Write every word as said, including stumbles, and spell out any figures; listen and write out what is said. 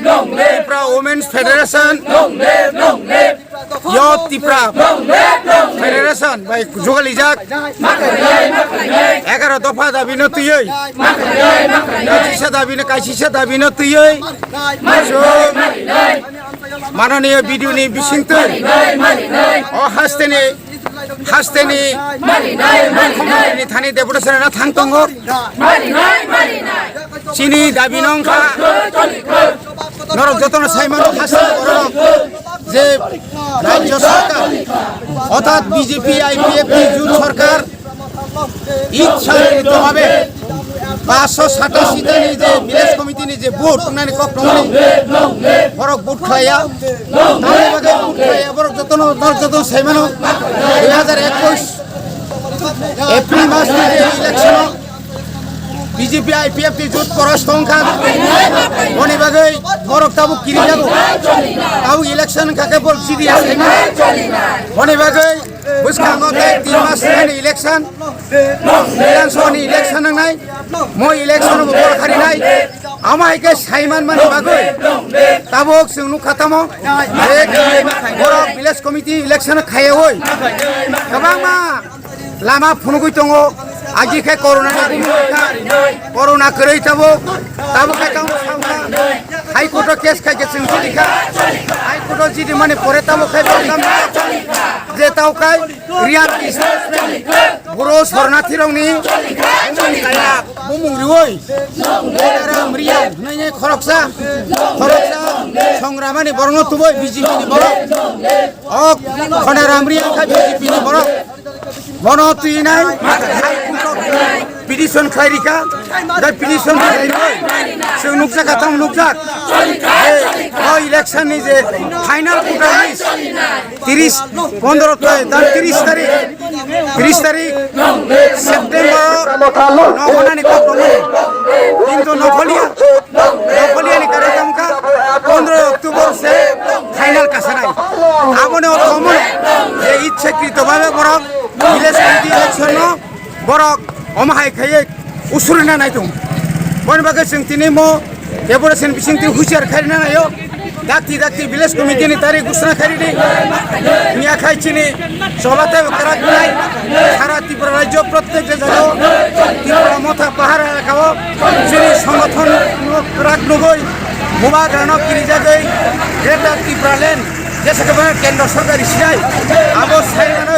Tipra Women's Federation, Youth Tipra Federation bai jugalijak egaro dopha dabi no twiwi, kaisisa dabi no, kaisisa dabi no twiwi, so mananiya B D O ni bisingtwi o hasteni, hasteni Mukhyamantri ni thani deputation rwna thang tongo. Chini dabi no wngkha, norok jotono sai mano, hasteni borok je Rajya Sarkar, orthat B J P I P F T jut sarkar ichchakritobhabe paanshsho satashi tani je village committee ni je vote wngnani kok tongmani, borok vote khlaiya. Tamni bagwi vote khlaiya, borok jotono, norok jotono sai mano, dui hajar ekush April mas ni je election o B J P I P F T jut porasto wngkha. Boni bagwi borok tabuk kirijago. Tabuk election wngkha khe borok G D S sai mano. Boni bagwi bwskango tei tin mas ni election, Bidhan Sabha ni election wngnai, mo election bo bor harinai, amo hai khe sai manmani bagwi tabuk chwng nukha tamo, je borok village committee election khaiyaui kwbangma lama phunugwi tongo, agi khe corona ni bumung kha, corona kwrwi tabuk, tabuk khe tamo sao kha, High Court o case khai khe chwng jidi kha, High Court o jidi mani pore tabuk khe je tao kai, Real establishment boro sornathi rokni bumung kaya, bumung riwi, Khonarama Reang hwnwi khoroksa, khoroksa songramani borokno tubui B J P ni borok. O Khonarama Reang kha B J P ni borok. Bono twinai petition khlai rikha, da petition khlai rikha. Chwng nukjak, atang nukjak. O election ni je final voter list, tiris, pondro tai, dan tiris tarik, tiris tarik September no hwnani kok tongmani. Kintu nokholiya, nokholiya ni karon tongkha pondro October se final kasanai. Aboni o tongmani je ichchakrito bhabe borok village committee election no borok omo hai khaiye usurina naitung. Boni bagwi chwng tini mo Deputation bisingtwi husiar khairina naio. Dakti dakti village committee ni tari gusna khairi di. Niya khai chini chola tei kwrak nai. Sara Tripura rajyo prottek jagao Tripura motha pahar elakao chini songothon no kwrak nugui bubagrano kirijagwi Greater Tripura Land jesa khe kendro sorkari sinai abo sai manwi